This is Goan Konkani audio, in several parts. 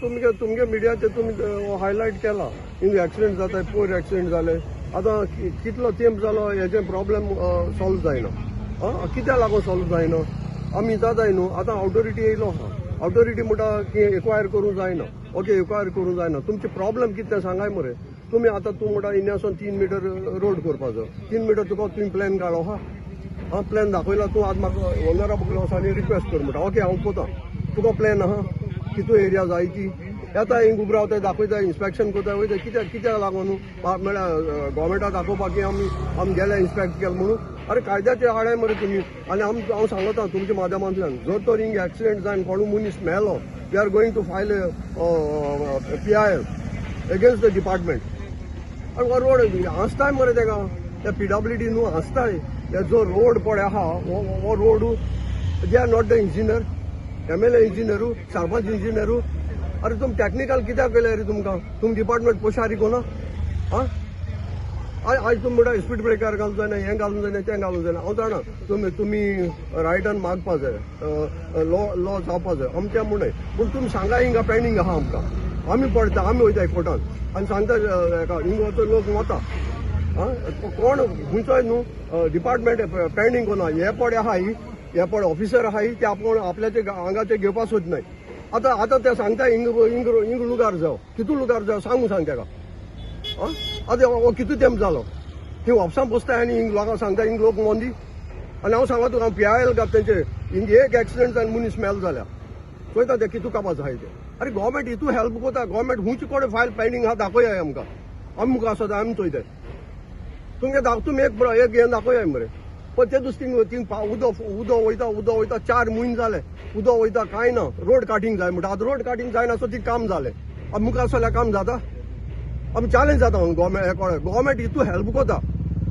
तुमगे तुमगे मिडियाचे तुमी हायलायट केला. हिंग एक्सिडेंट जाता, पयर एक्सिडेंट जाले. आतां कितलो तेंप जालो हेजे प्रॉब्लेम सॉल्व जायना. आं, कित्याक लागून सॉल्व जायना? आमी जाताय न्हू. आतां ऑथॉरिटी येयलो आहा, ऑथॉरिटी म्हणटा की एक्वायर करूंक जायना. ओके, एक्वायर करूंक जायना. तुमचे प्रॉब्लेम कितें तें सांगाय मरे तुमी. आतां तूं म्हणटा इंडियासून 3 मिटर रोड करपाचो. 3 मिटर तुका तुवें प्लॅन काडलो आहा? आं, प्लॅन दाखयला तूं. आज म्हाका ओनरा वचून आनी रिक्वेस्ट कर म्हणटा. ओके, हांव पळयता तुका प्लॅन आहा कितू एरिया जाय ती. येता हिंग उबो रावता, दाखयता, इन्स्पेक्शन करता वयता. कित्याक कित्याक लागून? म्हळ्यार गोवोरमेंटाक दाखोवपाक की आमी आमी गेले इन्स्पेक्ट केलें म्हणून? अरे, कायद्याचे आडाय मरे तुमी. आनी हांव सांगता तुमच्या माध्यमांतल्यान, जर तर हिंग एक्सिडेंट जावन कोणू मनीस मेलो, we are going to file PIL against the department. आनी हो रोड हांसताय मरे तेका, त्या पीडब्ल्यूडी न्हू हांसताय. हे जो रोड पळय आहा हो road, they are not the engineer, MLA इंजिनियरू, sarpanch इंजिनियरू. अरे, तुमी टॅक्निकल कित्याक केलें रे तुमकां? तुम डिपार्टमेंट पोशारी कोना? आं, आयज तुमी म्हणटा स्पीड ब्रेकर घालूंक जायना, हें घालूंक जायना, तें घालूंक जायना. हांव जाणा, तुमी तुमी रायटान मागपा जाय, लॉ लॉ जावपा जाय आमच्या म्हणून. पूण तुमी सांगा, हिंगा पेंडींग आहा आमकां. आमी पडटा, आमी वयता कोर्टान आनी सांगता हेका, हिंगा वचो लोक वता. आं, कोण खंयचोय न्हू डिपार्टमेंट पेंडींग कोना. हे पडे आहाय, हे पडे ऑफिसर आहाय, ते आपूण आपल्याचे आंगाचे घेवपा सोदनाय. आतां आतां ते सांगता हिंग हिंग हिंग लुगार जाव. कितू लुगार जाव सांगू, सांग तेका. आं, आतां हो कितू तेंप जालो ती ऑफिसान बसताय आनी हिंग लोकांक सांगता, हिंग लोक मोंदी. आनी हांव सांगता तुका, पीआयएल घात तेंचे. हिंग एक एक्सिडंट जावन मनीस मेल जाल्यार पळयता ते कितू काबार जाय ते. अरे, गोवोरमेंट हितू हेल्प कोता. गोवोरमेंट खुंयचे कडेन फायल पेंडींग आहा दाखोया आमकां. आमी मुखार आसा, आमी चोयताय. तुमगे दाख, तुमी एक एक हें दाखोया मरे. पण ते दुसरी थिंग उदक उदक वयता, उदक वयता. 4 म्हयने जाले उदक वयता, कांय ना. रोड काटींग जाय म्हणटा. आतां रोड काटींग जायना, सो ती काम जालें. आतां मुखार सरल्यार काम जाता? आमी चॅलेंज जाता गोवोरमेंट. गोवोरमेंट हितू हेल्प कोता.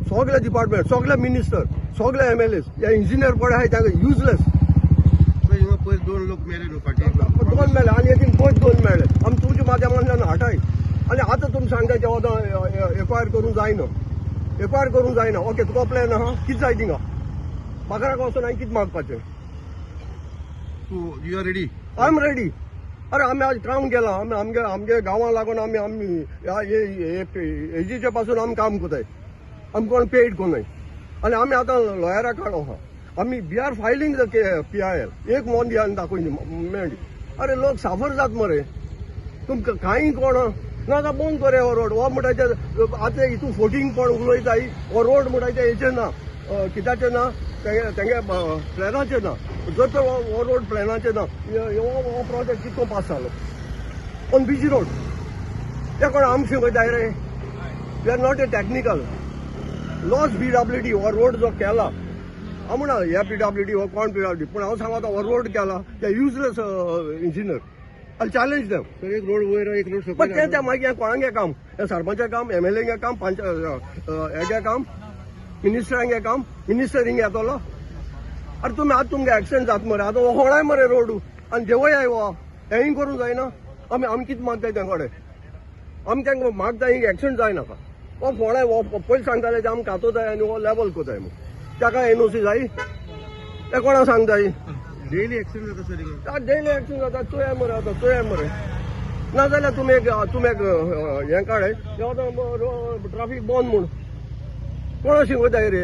सगळे डिपार्टमेंट, सगळे मिनिस्टर, सगळे एमएलए, हे इंजिनियर पळय आहाय तांकां युजलेस. हिंगा पयर दोन लोक मेले न्हू फाटीं? दोन मेले आनी एक पयर दोन मेळे. आमी तुमच्या माध्यमांतल्यान हाटाय. आनी आतां तुमी सांगता ते आतां एक्वायर करूंक जायना, एक्वायर करूंक जायना. ओके, तुका प्लॅन आहा, कितें जाय थिंगा बाजाराक वचून हांवें कितें मागपाचें? तूं, you are ready? I am ready. अरे, आमी आज काम केलां. आमी आमगे आमगे गांवां लागून आमी आमी एजीचे पासून आमी काम करताय. आमी कोण पेड कोन्नाय. आनी आमी आतां लॉयरा काडो आहा. आमी we are filing the PIL. एक मोन दी आनी दाखोवन मेळ्ळी. अरे, लोक साफर जात मरे. तुमकां कांय कोण ना जाल्यार बंद करे हो रोड. हो म्हणटा ते आतां हितून फोटींग कोण उलयताय. हो रोड म्हणटा ते हेचेर ना, कित्याचेर ना, तेंगे तेंगे प्लॅनाचेर ना. जर तर हो रोड प्लॅनाचेर ना, हो प्रोजेक्ट कितको पास जालो ऑन बीजी रोड? ते कोण आमकां शिकयताय रे? We are not a technical loss PWD. हो रोड जो केला, हांव म्हणा हे पीडब्ल्यूडी हो कोण पीडब्ल्यूडी, पूण हांव सांगता हो रोड केला ते useless engineer. I challenge them. तर एक रोड वयर, एक रोड पण सकयल. ते ते मागीर कोणागे काम? हे सरपंचा काम, एमएलए काम, पंच हेगे काम, मिनिस्टरांगे काम? मिनिस्टर हिंग येतलो? अरे, तुमी आतां तुमगे एक्सिडंट जाता मरे. आतां हो होळाय मरे रोड आनी देवय हो हेंय करूंक जायना. आमी आमी कितें मागताय तें कडेन? आमी तांकां मागता, हिंग एक्सिडंट जायनाका. हो फोणाय हो पयलीं सांगताले ते आमी कातोताय आनी हो लेवल कोताय म्हूण. ताका एनओसी जाय? ते कोणाक सांगताय? डेली एक्सिडेंट जाता सर हिंगा. डेली एक्सिडंट जाता. चोया मरे, आतां चोया मरे. नाजाल्यार तुमी एक हें काडाय, आतां ट्राफीक बंद म्हूण. कोणा शिकयताय रे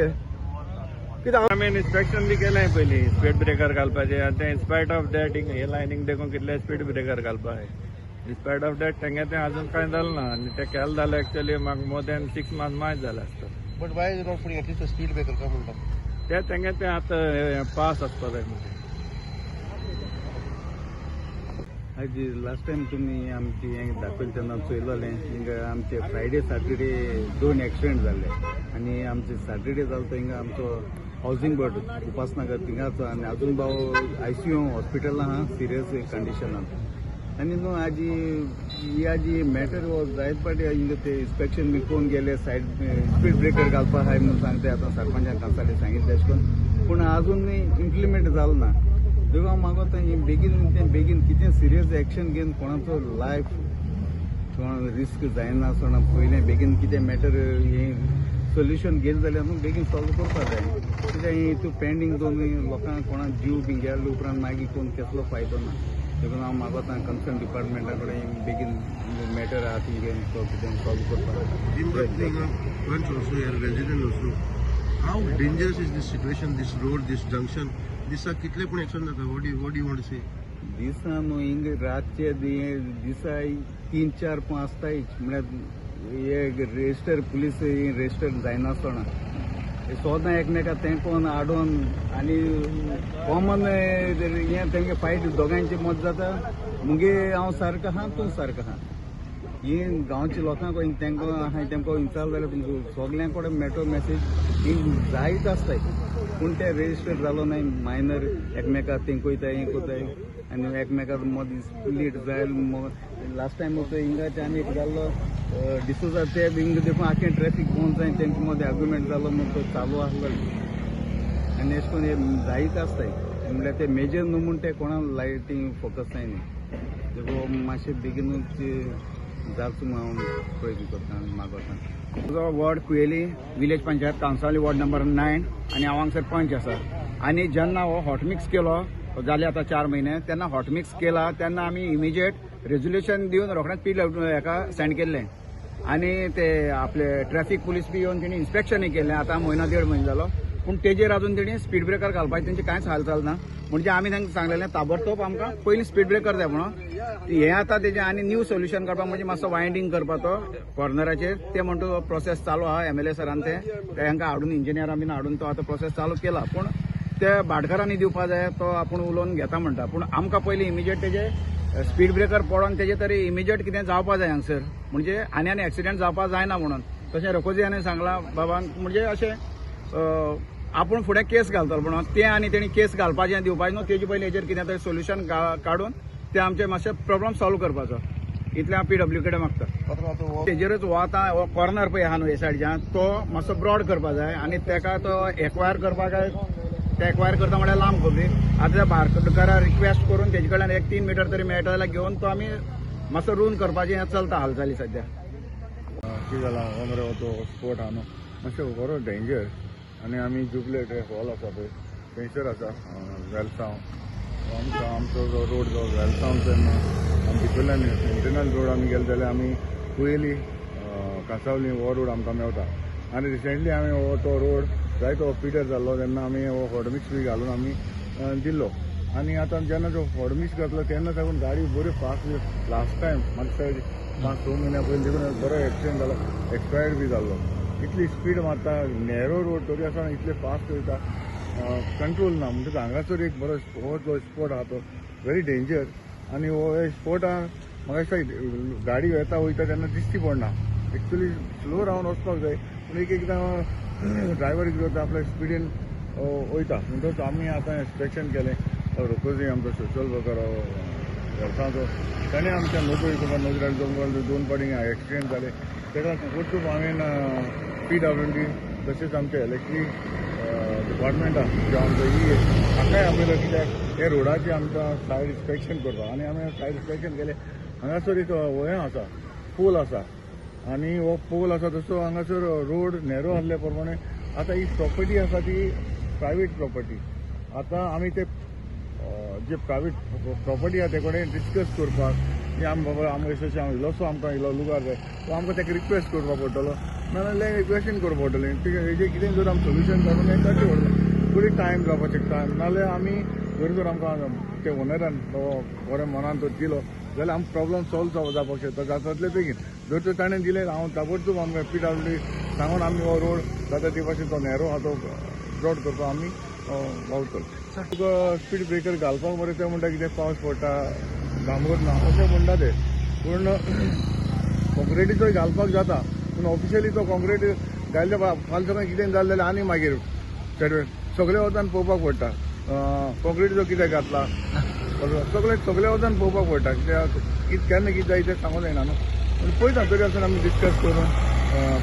कितें? आमी इन्स्पेक्शन बी केलें पयलीं स्पीड ब्रेकर घालपाचें. आनी तें इनस्पायट ऑफ that हे लायनीक देखून कितले स्पीड ब्रेकर घालपा जाय. इनस्पायट ऑफ that तेंगे तें अजून कांय जालें ना. आनी तें केलें जाल्यार एक्चुअली म्हाका मोर दॅन 6 मंथ मायज जालें आसता. But why is not putting at least speed breaker काय म्हणटा? तें तेंगे तें आतां पास आसपा जाय म्हणजे. आज लास्ट टायम तुमी आमची हें दाखयलें तेन्ना चोयलोलें, हिंगा आमचे फ्रायडे सॅटर्डे दोन एक्सिडेंट जाल्ले. आनी आमचे सॅटर्डे जालो तो हिंगा आमचो हावजींग बोर्ड उपासनगर थिंगाचो. आनी अजून भाव आयसीयू हॉस्पिटलान आहा सिरियस कंडिशनान. आनी न्हू आजी ही आजी मॅटर हो जायत पाटी हिंगा ते इन्स्पेक्शन बी करून गेले, सायड स्पीड ब्रेकर घालपा आहाय म्हणून सांगते. आतां सरपंचान कांसाली सांगितलें अशें करून, पूण आजून इम्प्लिमेंट जालो ना. देखून हांव मागोता, हें बेगीन तें बेगीन कितें सिरियस एक्शन घेवन कोणाचो लायफ कोण रिस्क जायना आसतना पयलें बेगीन कितें मॅटर हें सोल्युशन घेतलें जाल्यार न्हू बेगीन सॉल्व करपा जाय. कित्याक हें हितून पेंडींग दवरून लोकांक कोणाक जीव बी गेले उपरांत मागीर कोण कसलो फायदो ना. देखून हांव मागोता कन्सर्न डिपार्टमेंटा कडेन बेगीन मॅटर आहा ती तो कितें सॉल्व करपाक. दिनभर हिंगा पंच also here resident also. How dangerous is this situation, this road, this junction? दिसाक कितले पूण एक्सिडंट जाता? What you want say? दिसा न्हू, हिंग रातचे दिसा तीन चार पण आसतायच. म्हळ्यार हे रेजिस्टर पुलीस रेजिस्टर जायनासतना हे सदां एकमेका तेंकोन आडोन आनी कॉमन हें तेंगे फायट दोगांयचे मत जाता. मुगे हांव सारको आहा, तूं सारको आहा. ही गांवच्या लोकांक तेंकां आहा, तेंकां विचारलें जाल्यार सगल्यां कडेन मेटो मॅसेज ही जायत आसताय, पूण ते रेजिस्टर जालो नाय. मायनर एकमेका तेंकयताय, हें करताय आनी एकमेका मदीं स्प्लीट जाय. लास्ट टायम हिंगाचे आनी एक जाल्लो डिसोजा, ते हिंग देखून आख्खें ट्रॅफीक बंद जाय, तेंचे मदीं आर्ग्युमेंट जालो म्हूण तो चालू आसलो. आनी अशें करून हे जायत आसताय. म्हणल्यार ते मेजर न्हू म्हूण ते कोणा लायटी फोकस जायना. देखून मातशें बेगीनूच जावचो म्हूण हांव प्रयत्न करता आनी मागोता. म्हजो ward Kuyeli village panchayat Cansaulim ward number 9 आनी हांव हांगसर पंच आसा. आनी जेन्ना हो हॉटमिक्स केलो, जाले आतां 4 म्हयने, तेन्ना हॉटमिक्स केला तेन्ना आमी इमिजिएट रेजोल्युशन दिवन रोखडेंच पी हेका सेंड केल्लें आनी ते आपले ट्रॅफिक पुलीस बी येवन तेणी इन्स्पेक्शनूय केलें. आतां म्हयनो देड म्हयनो जालो, पूण तेजेर अजून तेणी स्पीड ब्रेकर घालपाचें तेंचें कांयच हालचाल ना. म्हणजे आमी तांकां सांगलेलें ताबडतोब आमकां पयलीं स्पीड ब्रेकर जाय म्हणून. हें आतां तेजें आनी न्यू सोल्युशन काडपाक म्हणजे मातसो वायंडींग करपा तो कॉर्नराचेर, ते म्हणटा तो प्रोसेस चालू आहा. एमएलए सरान ते तांकां हाडून इंजिनियरां बीन हाडून तो आतां प्रोसेस चालू केला, पूण ते भाटकारांनी दिवपा जाय, तो आपूण उलोवन घेता म्हणटा. पूण आमकां पयलीं इमिजिएट तेजे स्पीड ब्रेकर पडोन तेजे तरी इमिजिएट कितें जावपा जाय हांगसर, म्हणजे आनी आनी एक्सिडंट जावपा जायना म्हणून. तशें रकोजी सांगलां बाबान, म्हणजे अशें आपूण फुडें केस घालतलो म्हणून ते आनी तेणी केस घालपाचें दिवपाचें न्हू, तेजे पयलीं हेजेर कितें तरी सोल्युशन काडून ते आमचे मातशे प्रॉब्लम सॉल्व करपाचो, इतलें हांव पीडब्ल्यू कडेन मागता. तेजेरूच हो आतां हो कॉर्नर पळय आहा न्हू हे सायडच्यान, तो मातसो ब्रॉड करपा जाय आनी तेका तो एक्वायर करपाक जाय. ते एक्वायर करता म्हळ्यार लांब खबरी. आतां त्या भाटकारा रिक्वेस्ट करून तेजे कडल्यान एक 3 मिटर तरी मेळटा जाल्यार घेवन तो आमी मातसो रून करपाचें हें चलता हालचाली सद्या. कितें जालां, हो मरे तो स्पोट आहा न्हू मातशें बरो डेंजर. आनी आमी जुबले हॉल आसा पळय थंयसर आसा वेलसांव, आमचो आमचो जो रोड जो वेलसांव तेन्ना आमी भितरल्यान इंटरनल रोड आमी गेले जाल्यार आमी कुयेली कांसावली हो रोड आमकां मेवता. आनी रिसेंटली आमी हो तो रोड जायतो पिटर जाल्लो तेन्ना आमी हो हॉटमिक्स बी घालून आमी दिल्लो. आनी आतां जेन्ना जो हॉटमिक्स घातलो तेन्ना साकून गाडी बरी फास्ट, लास्ट टायम म्हाका 5-6 म्हयन्या पयलीं देखून बरो एक्सिडंट जालो, एक्सपायर्ड बी जाल्लो. इतली स्पीड मारता, नॅरो रोड तरी आसतना इतले फास्ट वयता, कंट्रोल ना. म्हणटकच हांगासर एक बरो हो जो स्पॉट आहा तो व्हेरी डेंजर. आनी हो स्पॉट आहा म्हाका दिसता गाडी येता वयता तेन्ना दिश्टी पडना, एक्चुली स्लो रावन वचपाक जाय, पूण एक एकदां ड्रायवर कितें करता आपल्या स्पिडीन वयता. म्हणटकच आमी आतां इन्स्पेक्शन केलें, रोकोजी आमचो सोशल वर्कर वर्सांचो, ताणें आमच्या नोकरी नोकरी 2 फावटी एक्सिडंट जाले ताका परतून हांवें पीडब्ल्यूडी तशेंच आमचे इलेक्ट्रीक डिपार्टमेंटा जे आमचो ई हाकाय आपयलो, कित्याक हे रोडाचें आमकां सायड इन्स्पेक्शन करपाक. आनी आमी सायड इन्स्पेक्शन केलें, हांगासर एक हें आसा, पोल आसा आनी हो पोल आसा तसो हांगासर रोड नॅरो आसल्या प्रमाणे आतां ही प्रॉपर्टी आसा ती प्रायवेट प्रॉपर्टी. आतां आमी ते जे प्रायवेट प्रॉपर्टी आसा ते कडेन डिस्कस करपाक की आमी बाबा आमकां अशें अशें इल्लोसो आमकां इल्लो लुगार जाय, तो आमकां ताका रिक्वेस्ट करपाक पडटलो, नाजाल्यार रिक्वेस्टीन करपाक पडटलें. हेजें कितें जर आमी सोल्युशन काडून हें काडचें पडटलें, थोडी टायम जावपाक शकता. नाजाल्यार आमी जर जर आमकां ते ओनरान बरें मनान तो दिलो जाल्यार आमकां प्रॉब्लम सॉल्व जावपाक शकता जाता बेगीन. जर तर ताणें दिलें हांव ताबडतोब आमकां पीडब्ल्यूडी सांगून आमी हो रोड जाता ते भाशेन तो नॅरो आहा तो ब्रॉड करपाक आमी वावरतले. तुका स्पीड ब्रेकर घालपाक मरे ते म्हणटा कितें पावस पडटा डांबर ना अशें म्हणटा ते, पूण कॉन्क्रिटीचोय घालपाक जाता, पूण ऑफिशियली तो कॉन्क्रीट घातल्या फाल्यां सकाळीं कितें जालें जाल्यार आनी मागीर सगळे वतान पळोवपाक पडटा, कॉन्क्रिटीचो कितें घातला सगळे सगळे वतान पळोवपाक पडटा, कित्याक कितें केन्ना कितें जाय तें सांगूंक जायना न्हू. पूण पळयता तरी आसतना आमी डिस्कस करून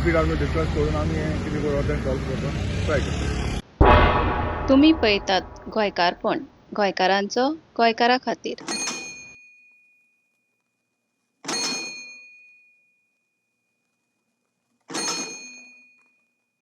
पीडब्ल्यू डिस्कस करून आमी हें कितें करप तें सॉल्व करपाक ट्राय करता. तुमी पळयतात गोंयकारपण, गोंयकारांचो गोंयकारा खातीर.